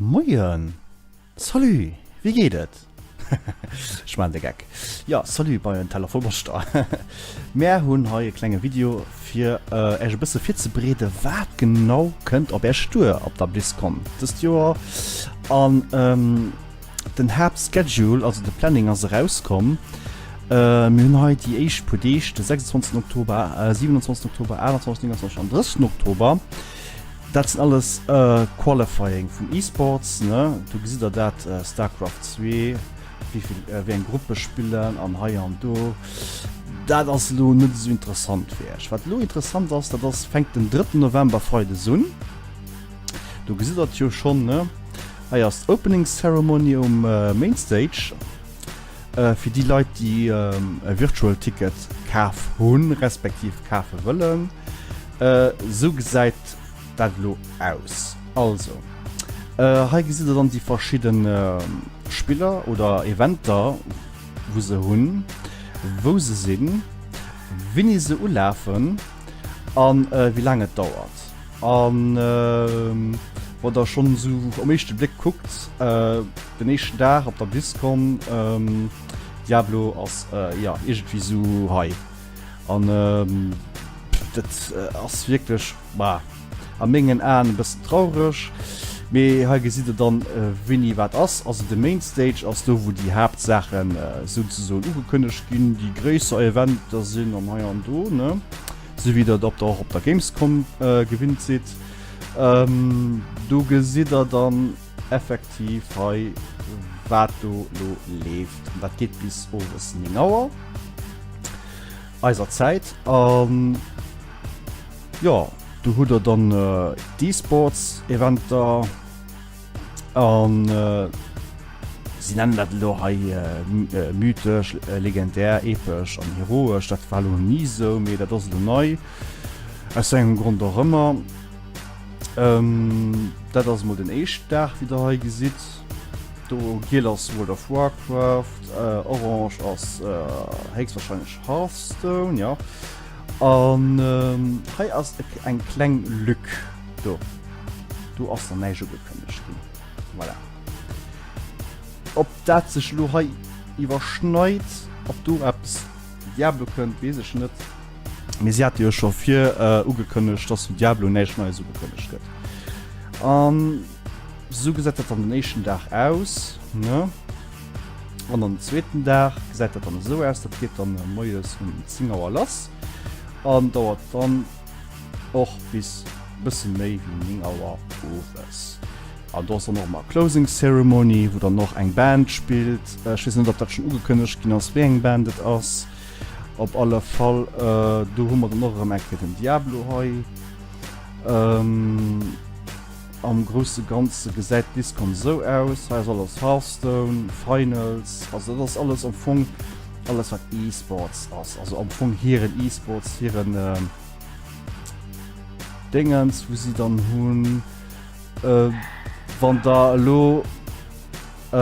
Moien! Salut! Wéi geet et? Ech maachen de Geck. Jo, salut bei en Teller voll Moschter. Mär hunn hei e klenge Video fir Äech e bësse virzebereeden, wat genau kënnt op Äech duer op der BlizzCon dëst Joer. An den Haaptschedule, also de Planning ass erauskomm. Mir hunn hei déi éischt puer Deeg, de 26 Oktober, 27 Oktober, 28, 29 an 30 Oktober. Dat sinn alles Qualifying vun eSports, ne? Do gesitt der dat, Starcraft 2, wéi vill, wéi eng Gruppe spillen an hei an do. Dat ass elo net esou interessant fir Iech. Wat elo interessant ass, dat ass, fänkt den drëtten November, Freides un. Do gesitt der et jo schonn, ne? Hei ass d'Opening Ceremony um Main Stage. Fir déi Leit, déi e Virtual Ticket kaf hunn, respektiv kafe wëllen, esou gesäit dat elo aus. Also, hei gesitt der dann déi verschidde Spiller oder Eventer, wou se hunn, wou se sinn, wéini se ulafen a wéi laang et dauert. An wann der schonn esou um éischte Bléck kuckt, den éischten Dag op der BlizzCon, Diablo ass jo iergendwéi esou hei. An dat ass wierklech, bah, a mengen Aen e bëssen traureg. Mee hei gesitt der dann, wéini wat ass. Also de Main Stage ass do, wou déi Haaptsaachen souzesoen ugekënnegt ginn, déi gréisser Eventer sinn an hei an do, ne? Sou wéi der et op der och op der Gamescom gewinnt sidd. Do gesitt der dann effektiv hei wat do lo leeft. An dat geet bis owes 9 Auer eiser Zäit. An jo, do hutt der dann d'E-Sports Eventer. An si nennen dat elo hei mythesch, legendär, epesch an heroesch. Dat war elo ni esou, mee dat ass elo nei, aus wéi engem Grond och ëmmer. Dat ass emol den éischten Dag, wéi der hei gesitt. Do giel ass World of Warcraft, orange ass héchstwahrscheinlech Hearthstone, jo. An hei ass eng kleng Lück do. Do ass nach näischt ugekënnegt ginn. Voilà. Ob dat sech elo hei iwwerschneit, ob do eppes Diablo kënnt, weess ech net. Mee si hate jo scho vir ugekënnegt, dass vun Diablo näischt Neies ugekënnegt gëtt. An esou gesäit dat dann den éischten Dag aus, ne? An dann den zweeten Dag gesäit dat dann esou aus, dat geet dann moies um 10 Auer lass an dauert dann och bis bësse méi wéi 9 Auer owes. An do ass dann och ëmmer Closing Ceremony, wou dann och eng Band spillt. Ech weess net, ob dat schonn ugekënnegt ginn ass, wéi eng Band et ass. Op alle Fall, do hu mer dann och erëm eng Kéier den Diablo hei. Am grousse Ganze gesäit d'BlizzCon esou aus. Hei ass alles Hearthstone, Finals, also dat ass alles am Fong alles wat eSports ass. Also am Fong hiren eSports, hiren Déngens wou si dann hunn. Wann der elo e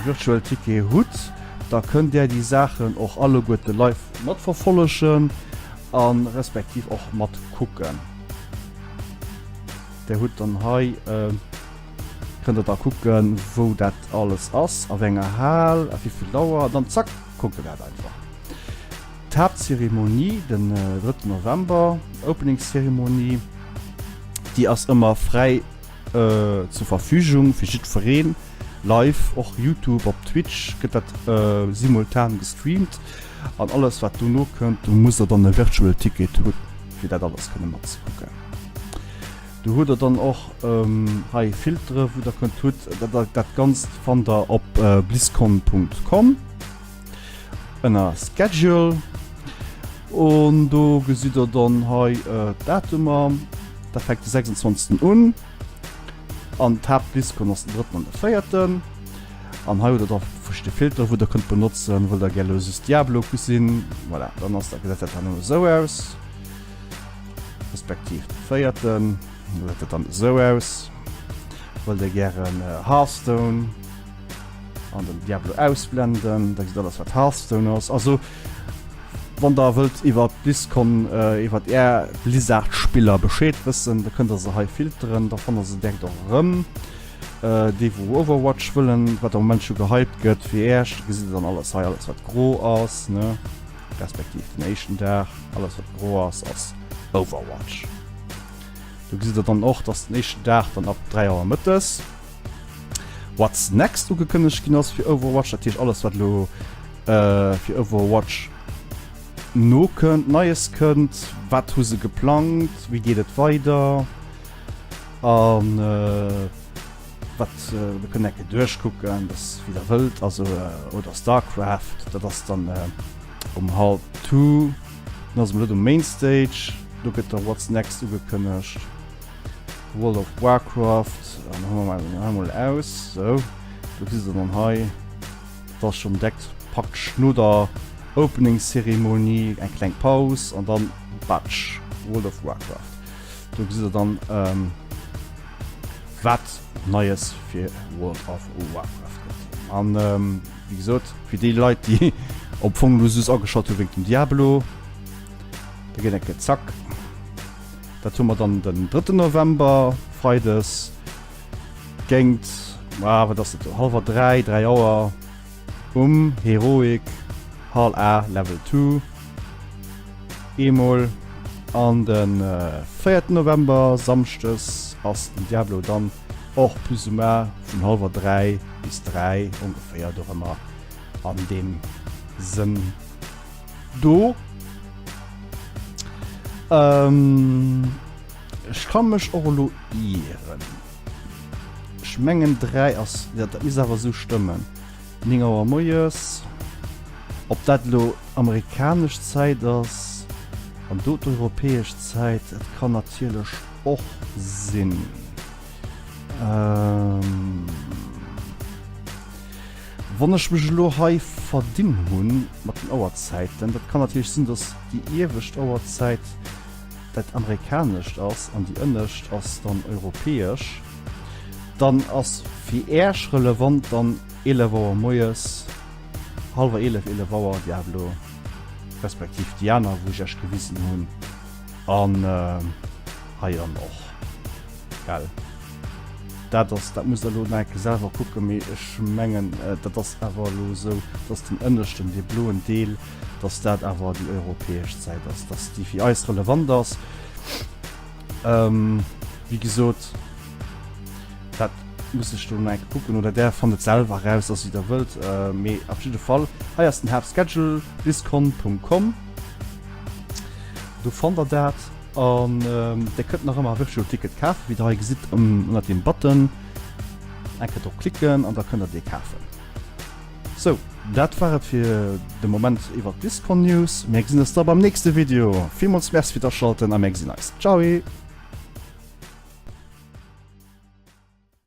Virtual Ticket hutt, da kënnt där déi Saachen och alleguerte live matverfollegen a respektiv och matkucken. Där hutt dann hei, kënnt der da kucken, wou dat alles ass, a wéi enger Hal, a wéi vill Auer, an dann zack, kuckt der dat einfach. D'Haaptzeremonie den drëtten November, Opening Ceremony, déi ass ëmmer fräi zur Verfügung fir jiddwereen, live, och Youtube, op Twitch gëtt dat simultan gestreamt an alles wat dono kënnt, do musst der dann e Virtual Ticket hunn, fir dat alles kënne matzekucken. Do hutt der dann och hei Filtere wou der kënnt hutt. Dat Ganzt fannt der op blizzcon.com ënner Schedule. Un do gesitt der dann hei d'Datumer. Dat fänkt de 26. un an d'Haapt-BlizzCon ass den drëtten an de véierten. An hei hutt der da verschidde Filtere wou der kënnt benotzen. Wëllt der gär elo just Diablo gesinn, voilà, dann ass dat gesäit dat dann elo esou aus. Respektiv de véierten, do gesäit dat dann esou aus. Wëllt der gären Hearthstone an den Diablo ausblenden, da gesitt alles wat Hearthstone ass. Also wann der wëllt iwwer d'BlizzCon, iwwer är Blizzard-Spiller Bescheed wëssen, da kënnt der se hei filteren, da fannt der se direkt och erëm. Déi wou Overwatch wëllen, wat am Moment scho gehypt gëtt fir Äerch, do gesitt der dann alles hei, alles wat gro ass, ne, respektiv den éischten Dag, alles wat gro ass, ass Overwatch. Do gesitt der dann och, dass den éischten Dag dann ab 3 Auer mëttes What's Next ugekënnegt ginn ass fir Overwatch, dat heescht alles wat elo fir Overwatch nokënnt, Neies kënnt, wat hu se geplangt, wéi geet et weider. An wat, mir kënnen eng Kéier duerchkucken, dass wéi der wëllt, also oder Starcraft, dat ass dann um halb two, dann ass emol net um Main Stage, do gëtt da What's Next ugekënnegt, World of Warcraft, an hu mer mol hei mol aus, sou, do gesitt der dann hei, dat ass schonn direkt praktesch no der Opening Ceremonie eng kleng Paus an dann batsch, World of Warcraft. Do gesitt der dann wat Neies fir World of Warcraft gëtt. An wéi gesot, fir déi Leit déi am Fong elo just ageschalt hu wéinst dem Diablo, da geet eng Kéier zack. Dat hu mer dann den drëtten November, Freides géint, ah wat ass dat do, hallwer 3, 3 Auer um Heroic Hall A Level 2. Eemol an de véierten November, Samschdes, ass den Diablo dann och plus ou moins vun hallwer 3 bis 3 ongeféier dorëmmer an deem Sënn do. Ech ka mech och elo ieren, ech mengen 3 ass, jo dat misst awer esou stëmmen. 9 Auer moies. Ob dat elo amerikanesch Zäit ass an do d'europäesch Zäit, et kann natierlech och sinn. Wann ech mech elo hei verdinn hunn mat den Auerzäiten, dat kann natierlech sinn, datt déi iewescht Auerzäit dat amerikanescht ass an déi ënnescht ass dann europäesch. Dann ass fir Äerch relevant dann 11 Auer moies, hallwer 11, 11 Auer Diablo, respektiv déi aner wou ech Äerch gewisen hunn an hei dann och, gell. Dat ass, dat musst der elo nach eng Kéier selwer kucken, mee ech mengen dat ass awer elo esou, dass den ënneschten, dee bloen Deel, dass dat awer déi europäesch Zäit ass, dass déi fir eis relevant ass. Wéi gesot, dat muss ech do nach eng Kéier kucken, oder där fannt et selwer eraus, ass wéi der wëllt. Mee op jidde Fall, hei ass den Haaptschedule, blizzcon.com, do fannt der dat. An där kënnt nach ëmmer e Virtual Ticket kafen, wéi der hei gesitt ënnert deem Button. Eng Kéier drop klicken an da kënnt der dee kafen. Sou, dat war et fir de Moment iwwert d'BlizzCon News. Mir gesinn eis da beim nächste Video. Villmools Merci fir d'Aschalten a mir gesinn eis. Ciao!